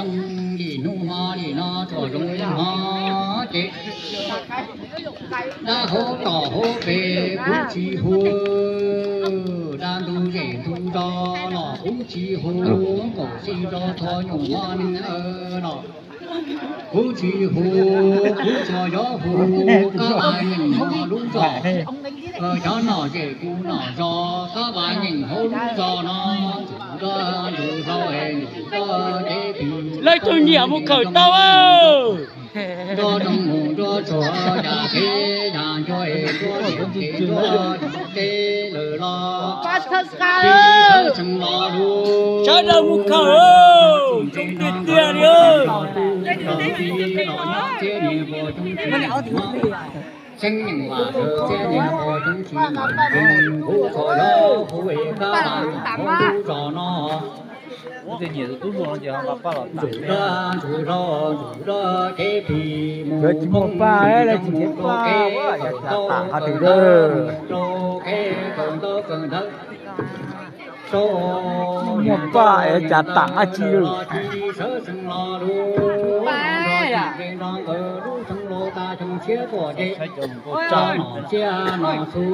Li hnub hmo li no tsuas zoo li hmo ces dab hauv tom hauv pes kuv tsis hu, dab ntug zem ntug zos los kuv tsis hu, nkaum tsis tso txhua nyuam hmo neeg los kuv tsis hu, kuv tsuas yuav hu kab vaj nyeem hauv lub zos, cov nom zem kuv nom zos kab vaj nyeem hauv lub zos no, ntsuj ntsuj hlau es ntsuj ntsuj cev pis. Leej twg nyiam mus khawm tau. Nruab zoov mus nruab tsuag, yam kev yam ncua es nruab zoov ces nruab zoov teb lawm los. Sawv daws mus khawm, zoo tiag tiag li. Tseeb neeg vam sawv txhiab niag pog coob tsis mam nkeeg, kuv txhos yog kuv es kab vam nyob hauv lub zos no. Ntsuj dab ntsuj hlau ntsuj dab cev pis mus poob mus rau kev kawm ntaub kawm ntawv, mus rau kev kawm ntaub kawm ntawv. Muaj paj es cas tam dab tsi lawm. Sawv tsees los lub nrog tsis ze nrog nkawd lub xeev laus tas xyoo tshiab tuaj ces, tsa nom tsiab nom txhu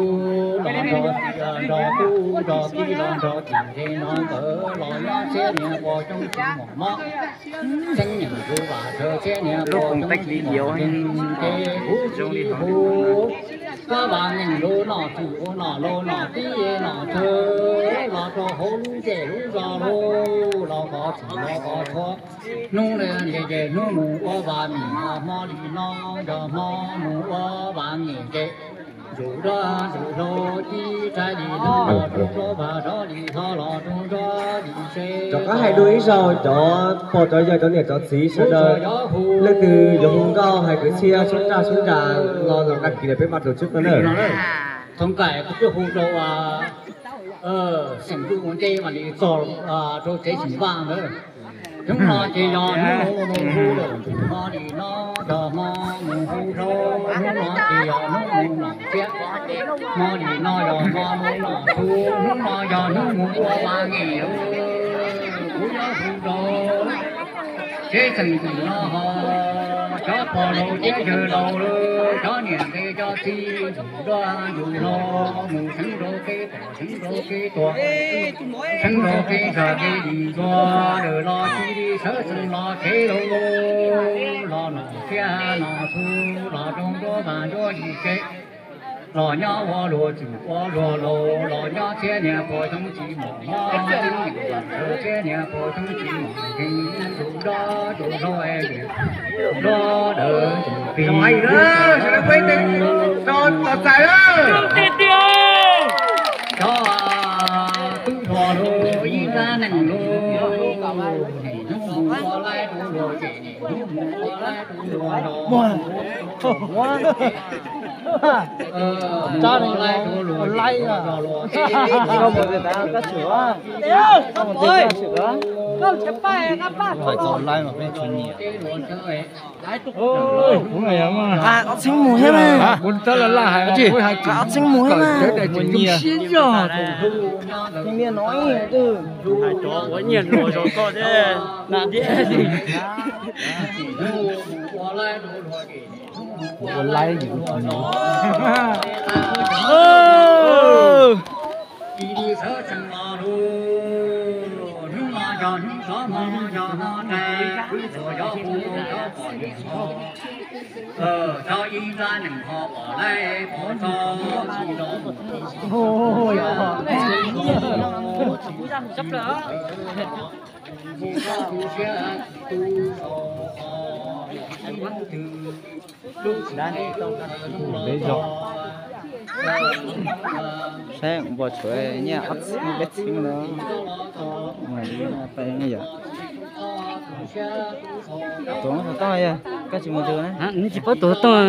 los nrog txiv nrog tub nrog kiv los nrog tsis ze nrog nkawd los nyob txhiab niag pog coob tsis mam mob. Tseeb neeg kuv vam sawv txhiab niag pog coob tsis mam nkeeg, ces kuv tsis hu kab vam nyeem lus nom txwm ua nom laus nom tib nom tswv los rau hauv lub zej lub zos los kov txhim los kov tshuab. Hnub ntiaj ces hnub mus ua vas mim, hmo li no yog hmo mus ua vas mim ces ntsuj dab ntsuj hlau tib tsaib li no los rau nruab vaj rov li hlo los rau nruab li se. Rov qab hais dua ib zaug, cov pog cov yawg cov niam cov txiv sawv daws, leej twg yuav hu nkauj hais kwv txhiaj sub raj sub nras los los dag kis lawm peb maj rau tswb koj na. Txhoov Kaim kuv twb hu rau xeem Ntuj ua ntej mam li txog rau tsev xeem Vaj ntawd. Hnub no ces yog hnub mus hu lawm, hmo li no yog hmo mus hu rau, hnub no ces yog hnub mus nom tsiab, hmo li no yog hmo mus nom txhu, hnub no yog hnub mus ua vas mim. Kuv yuav hu rau tsev xeem Ntuj no ho, cov pog laus thiab yawg laus, cov niam nqe cov txiv, ntsuj dab ntsuj hlau mus seev rau kev tom seev rau kev tuag, seev rau kev zag kev dim ntxuag lawm los cia li sawv tsees los tsev lauj. Los nom tsiab nom txhu los rau nruab vaj nruab li se, los nyob ua luag txwm ua luag laus, los nyob txhiab niag pog coob tsis mam mob, txhiab niag pog coob tsis mam nkeeg, ntsuj dab ntsuj hlau es ntsuj dab dawb ntsuj plig. Cov tub hluas los ib nrab neeg los, nim hnub mus ua laib rau luag ces nim hnub mus ua laib rau luag los. Mus ua laib rau luag ces luag los ces, koj mus twg tas koj tshwm, koj mus twg koj tshwm. Hais txog laib mas peb tsis nyiam. Ob txheeb mus thiab mas. Kuv tab laj laj hais, kuv hais tsis, ob txheeb mus thiab mas. Siab zog. Niag no ib twg hais cov ua nyiaj hluas zog koj thiab na thiab. Ua laib yus tus nus. Hnub no yog hnub xov, hmo no yog hmo nqaij, kuv tsuas yog hu rau cov poj niam hos, cov ib nrab neeg hos pom laib pov txog tsis los mus tsis los mus. Tus siab tus txhaum hos ib hnub twg. Saib npog tshuav nyiaj ob txheeb peb txheeb no. Yog tuav xov tooj, yog koj tsis mus tus na, tsis paub tuav xov tooj.